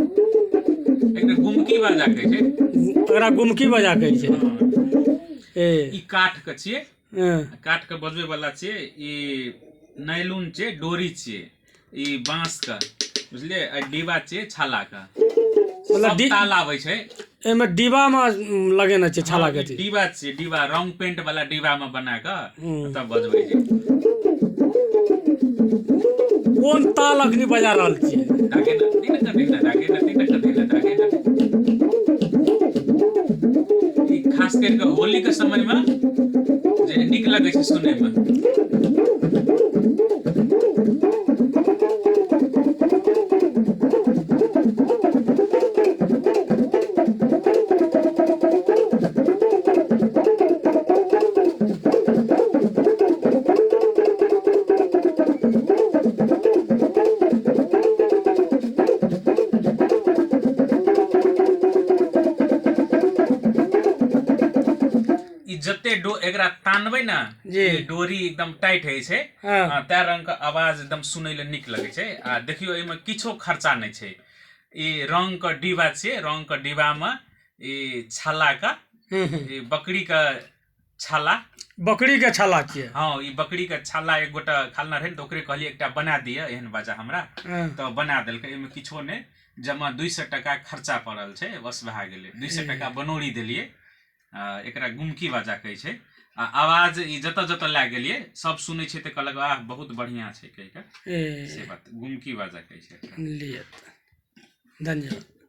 एकरा गुमकी बाजा कहै छै। एकरा गुमकी बाजा कहै छै। ए ई काठ के छियै। हँ। काठ के बजबै वाला छियै। ई नायलून छियै, डोरी छियै, ई बांस के, बुझलियै? आ डिब्बा छियै छाला के। मतलब सब ताल आबै छै। एहिमे डिब्बा मे लगेने छै छाला के। ई डिब्बा छियै, डिब्बा, रंग पेंट वाला डिब्बा मे बना कऽ तब बजबै छै। कोन ताल अखनी बजा रहल छियै? धागे न दिन क दिन, धागे न दिन क दिन, धागे न। ई खास करि कऽ होली के समय मे जे नीक लगै छै सुनै मे। ई जते डो एकरा तानबै ने जी। ई डोरी एकदम टाइट होइ छै। हँ। तै रंग के आवाज एकदम सुनै लए नीक लगै छै। आ देखियौ, एहिमे किछो खर्चा नहि छै। ई रंग के डिब्बा छियै, रंग के डिब्बा मे ई छाला के, हूँ हूँ ई बकरी के छाला। बकरी के छाला छियै? हँ, ई बकरी के छाला। एक गोटा खालना रहै ने, तऽ ओकरे कहलियै एकटा बना दिअ एहन बाजा हमरा। हँ। तऽ बना देलकै। एहिमे किछो नहि, जमा 200 टका खर्चा पड़ल छै, बस भए गेलै। 200 टका बनौरी देलियै। एकरा गुमकी बाजा कहै छै। आ आवाज ई जतऽ जतऽ लए गेलियै, सब सुनै छै तऽ कहलक आह, बहुत बढ़िआँ छै कहि कऽ। ए से बात, गुमकी बाजा कहै छै एकरा। लिअ, धन्यवाद।